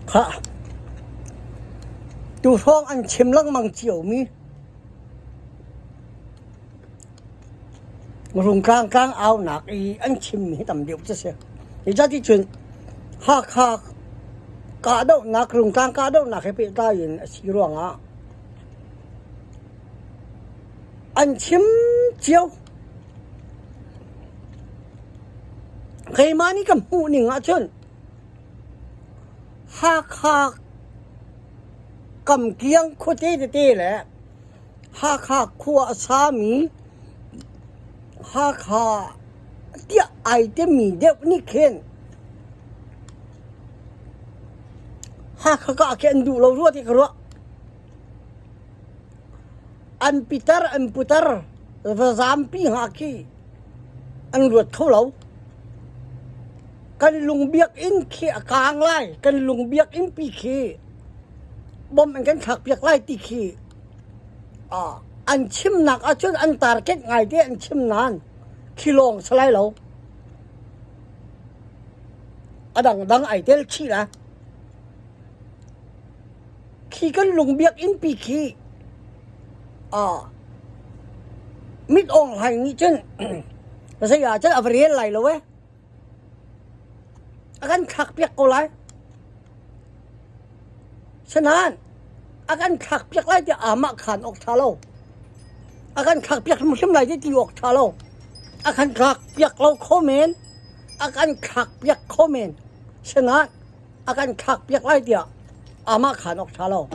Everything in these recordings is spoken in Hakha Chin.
Khah, tuhrawng an chim lengmang ciomi Rungtlang tlangaunak i an chimmi hi tam deuh cu a si. Zeicahticun Hakha kahdohnak, Rungtlang kahdohnak he pehtlai in a si ruangah an chim cio. Keimah nih ka hmuh ning ahcun Hakha kamkiang khuate tete le Hakha khua a sami Hakha tiah ai timi deuh nih khin Hakha kah khi an duh lo rua ti ka ruah. An pitar an putar va zampi hnga khi an ruat kho lo. Kan lung biakinn khi a kaang lai, kan lung biakinn pi khi bom an kan thlakpiak lai ti khi an chimnak ahcun an target ngaite an chim nain khi lawng si lai lo. A dangdang ai tel chih la. Khi kan lung biakinn pi khi mit awng hlai nih cun zei ah cun a va rel lai lo eh. A kan thlakpiak ko lai. Sinain a kan thlakpiak lai tiah aamah khaan awk ṭha lo. A kan thlakpiak hrimhrim lai ti ti awk ṭha lo. A kan thlakpiak lo kho men. A kan thlakpiak kho men. Sinain a kan thlakpiak lai tiah aamah khaan awk ṭha lo.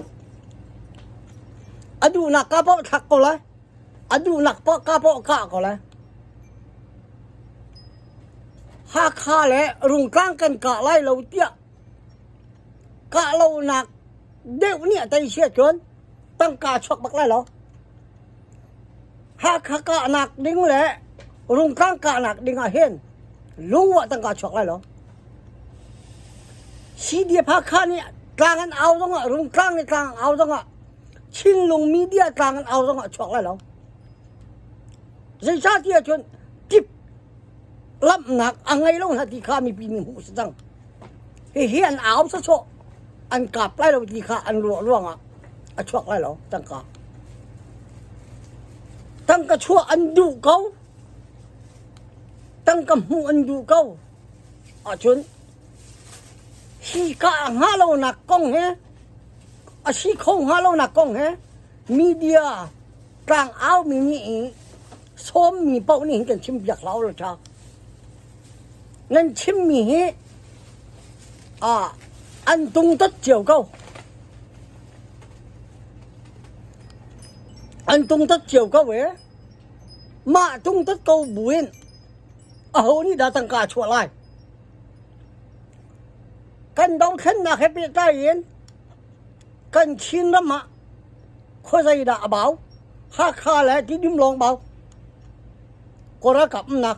A duhnak ka paoh thlak ko lai. A duhnak paoh ka paoh kah ko lai. Hakha le Rungtlang kan kah lai lo tiah kah lonak deuh nih a tei si ahcun tangka chuak bak lai lo. Hakha kahnak ding le Rungtlang kahnak ding ah hin lungwah tangka chuak lai lo. CDF Hakha nih tlang an au zongah Rungtlang nih tlang an au zongah Chinlung media tlang an au zongah chuak lai lo. Zeicahtiah cun tip lamhnak a ngei lo hna ti kha mipi nih hmuh si cang. Hihi an au sawsawh an kap lai lo ti kha an ruah ruangah a chuak lai lo tangka. Tangka chuah an duh ko. Tangka hmuh an duh ko. Ahcun hi ka hnga lonak kong he a si kho hnga lonak kong he media tlangau mi nih i sawmmi paoh nih hin kan chim piak hlah u law ṭha. Nan chimmi hi an tungtot cio ko. An tungtot cio ko e. Mah tungtot ko buin aho nih dah tangka a chuah lai? Kan dothlennak he pehtlai in kan Chinram ah khuazei dah a bau? Hakha le Tidim lawng bau. Kawl ralkap umnak.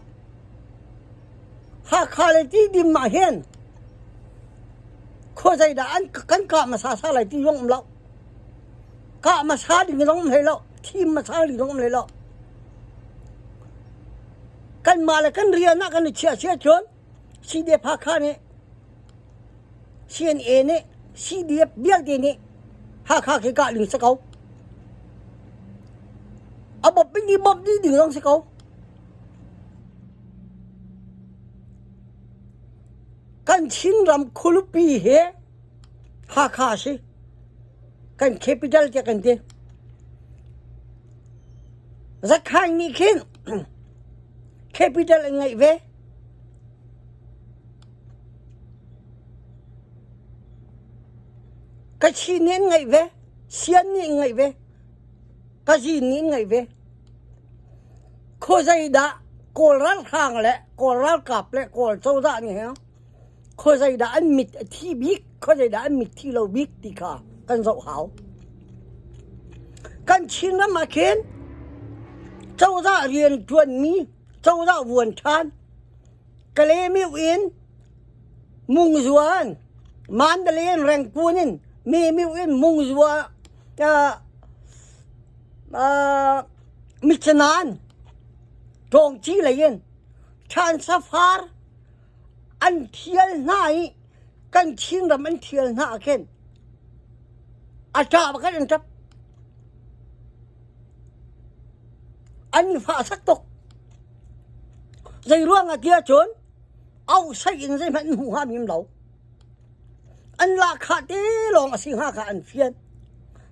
Hakha le Tidim ah hin khuazei dah an kan kah hmasa sa lai ti zong um lo. Kah hmasa ding zong um hlei lo. Thim hmasa ding zong um hlei lo. Kanmah le kan rian ah kan i chiah sia cun CDF Hakha nih CNA nih CDF vialte nih Hakha khi kah ding si ko. A bawp in i bawp dih ding zong si ko. Kan Chinram khualipi hi Hakha a si. Kan capital tiah kan ti. Zakhaing nih khin capital an ngeih ve. Kachin nih an ngeih ve, Sian nih an ngeih ve, Kazin nih an ngeih ve. Khuazei dah Kawl ralhrang le Kawl ralkap le Kawl cozah nih hin khuazei dah an mit a thi bik, khuazei dah an mit thi lo bik ti kha kan zoh hau. Kan Chinram ah khin cozah rianṭuanmi, cozah vuan ṭhan, Kalaymyo in Mungzua in Mandalay in Rangoon in Memyo in Mungzua Michinan Tawngci lei in Chansafar an thial hna i. Kan Chinram an thial hna ah khin a ṭah bak an ṭap. An i fahsak tuk. Zei ruang ah tiah cun auhsaih in zeihmanh an hmuh hnga mi um lo. An lahkhah te lawng a si hnga kha an fian.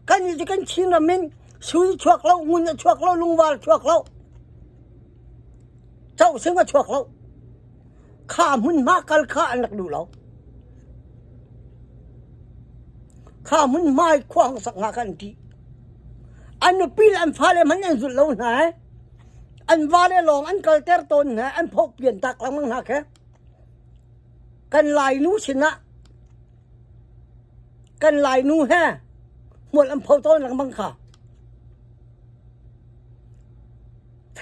Kan nih cu kan Chinram in sui chuak lo, ngun a chuak lo, lungvar chuak lo, cosing a chuak lo. Kha hmunhma kal kha an rak duh lo. Kha hmunhma i khua hong sak hnga kha an ṭih. An nupi le an fale hmanh an zulh lo hna i an vale lawng an kalter tawn hna an phoh pian tak lengmang hna khi. Kan Lainu sinah kan Lainu he hmual an pho tawn lengmang kha.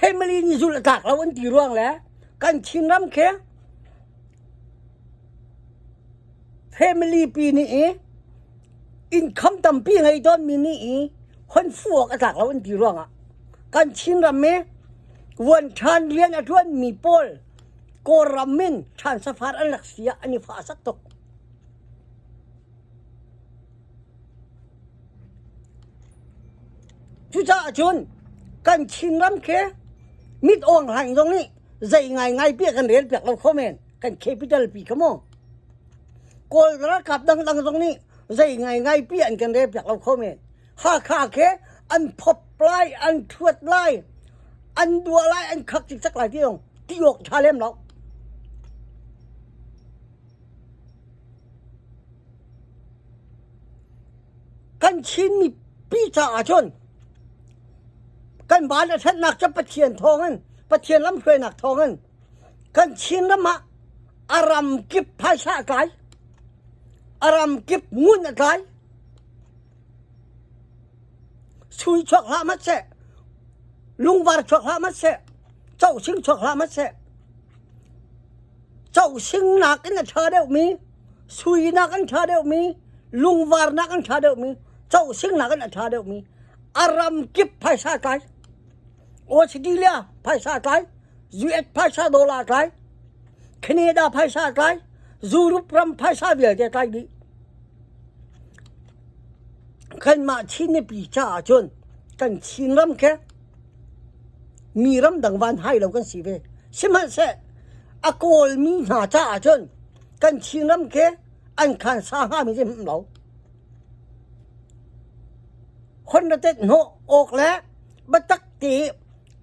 Family nih zulh a tlak lo an ti ruang le kan Chinram khi family pi nih i income tampi ngei tawnmi nih i hon fuh awk a tlak lo an ti ruangah kan Chinram i vuanṭhan rian a ṭuanmi pawl Kawlram in ṭhan safar an rak si ah an i fahsak tuk. Cucaah cun kan Chinram khi mit awng hlaing zong nih zei ngaingai piah kan rel piak lo kho men kan capital pi kha mu. Kawl ralkap dangdang zong nih zei ngaingai pi an kan rel piak lo kho men. Hakha khi an phop lai, an thuat lai, an duah lai, an khak cikcek lai ti zong ti awk ṭha lem lo. Kan Chin mipi caah cun kan van a ṭhatnak cu Pathian thawngin Pathian lamhruainak thawngin kan Chin ram ah a ram kip phaisa a tlai a ram kip ngun a tlai sui chuak hlah mat seh lungvar chuak hlah mat seh cosing chuak hlah mat seh Cohsingnak in a ṭha deuhmi, suinak in ṭha deuhmi, lungvarnak in ṭha deuhmi, cohsingnak in a ṭha deuhmi, a ram kip phaisa tlai. Australia phaisa tlai, US phaisa dollar tlai, Canada phaisa tlai, Europe ram phaisa vialte tlai dih. Kanmah Chin mipi caah cun kan Chin ram khi mi ramdang van hai lo kan si ve. Sihmanhseh a Kawlmi hna caah cun kan Chinram khi an khan sa hngami cu hmuh lo. Hon na tet hnawh awk le biatak ti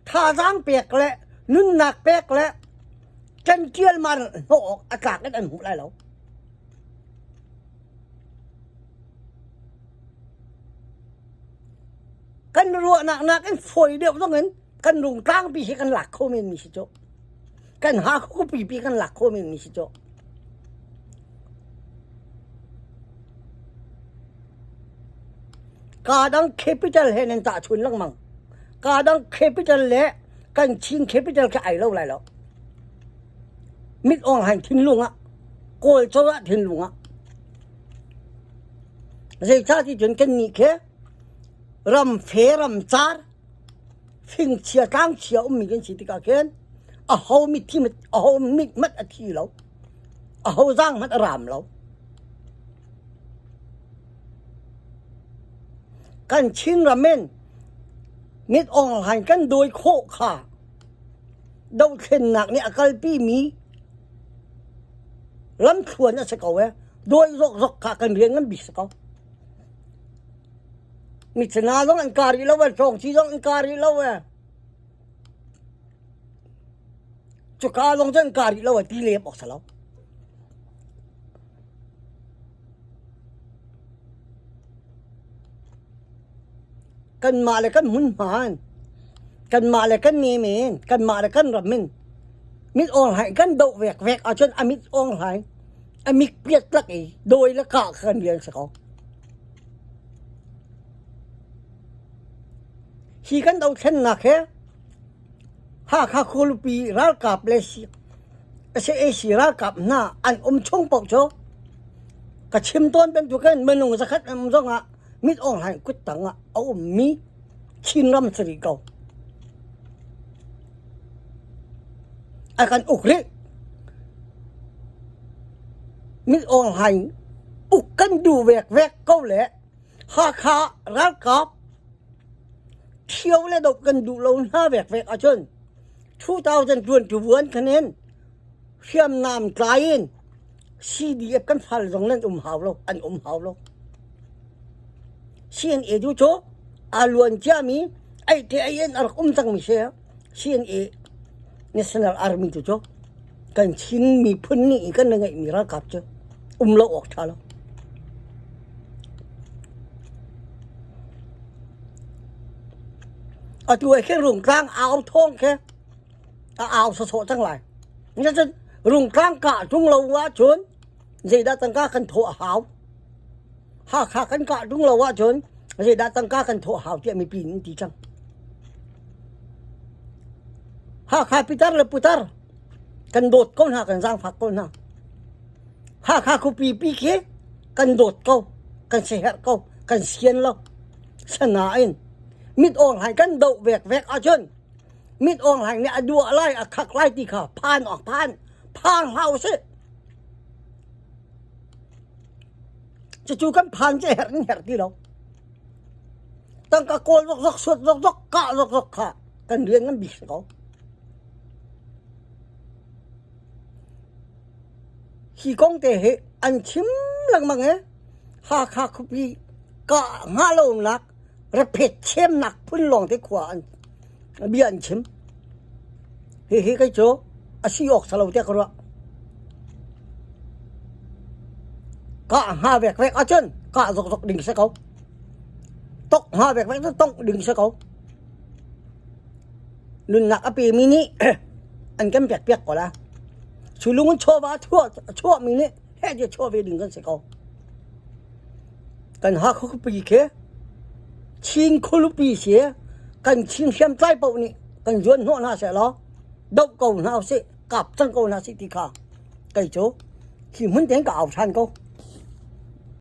thazaang pek le nunnak pek le ṭanṭial mar hnawh awk a tlak in an hmuh lai lo. Kan ruahnak nakin fawi deuh zong in kan rungtlangpi hi kan lak kho men mi si cu. Kan hakhupi pi kan lak kho men mi si cu. Ka dang capital he nan tahchun lengmang. Ka dang capital le kan Chin capital khi ai lo lai lo. Mit ong han thinlung ah Kawl cozah thinlung ah zeicah ti cun kan nih khi ram fe ram car fingchia tlangchia ummi kan si tikah khin aho mitthi aho mit hmanh a thi lo aho zaang hmanh a ram lo kan Chinram in mit ong hlain kan dawi khawh kha dothlennak nih a kalpi mi lamthluan a si ko e dawi zokzok kha kan rian ngan bik si ko Mitsana zong an ka rih lo e, Cawngci zong an ka rih lo e. Cuka zong cu an ka rih lo e, ti lem awk si lo. Kanmah le kan hmunhma in, kanmah le kan nem in, kanmah le kan ram in, mit awng hlai kan doh vekvek ahcun a mit awng hlai a mik piat lak i dawi le kah kha kan rian si ko. Hi kan dothlennak hi Hakha khualipi ralkap le sac ralkap hna an um chung paoh cu ka chim tawn bantukin minung zakhat an um zongah mit Aung Hlaing kuttang ah a ummi Chinram si rih ko. A kan uk rih. Min Aung Hlaing uk kan duh vekvek ko le Hakha ralkap ṭhio le doh kan duh lo hna vekvek ahcun 2021 khan in hriamnam tlai in CDF kan fal zong nan um hau lo, an um hau lo. CNA tu cu aa luan ciami ei te ei in a rak um cangmi si. CNA National Army tu cu kan Chin miphun nih kan ngeihmi ralkap cu um lo awk ṭha lo. Atu ah khin Rungtlang au thawng khi a au sawsawh cang lai. Cun Rungtlang kah ṭung lo ahcun zeidah tangka kan thawh a hau. Hakha kan kah ṭung lo ahcun zeidah tangka kan thawh a hau tiah mipi nih an ti cang. Hakha pitar le putar kan dawt ko hna, kan zaangfak ko hna. Hakha khuapi pi khi kan dawt ko, kan siaherh ko, kan sian lo. Sanain mit awng hai kan doh vekvek ahcun mit awng hai nih a duah lai, a khak lai ti kha phan awk phan, phang hlah usih. Cucu kan phan cu herh in herh ti lo. Tangka kawl zokzok, suat zokzok, kah zokzok kha kan rian ngan bik si ko. Hi kong te hi an chim lengmang i Hakha khuapi kah hnga lonak rephet chemnak phun lawng te khua an bia an chim. Hihi kei cu a si awk si lo tiah ka ruah. Kah hnga vekvek ahcun kah zokzok ding si ko. Tok hnga vekvek cu tongh ding si ko. Nunnak a pemi nih an kan pekpiak ko la. Cu lung in chawva a chuahmi nih heh tiah chuah ve ding kan si ko. Kan Hakha khuapi khi Chin khualipi si kan Chin hriamtlai paoh nih kan zuan hnawh hna seh law doh ko hna usih, kap cang ko hna sih ti kha kei cu hi hmun tein ka au ṭhan ko.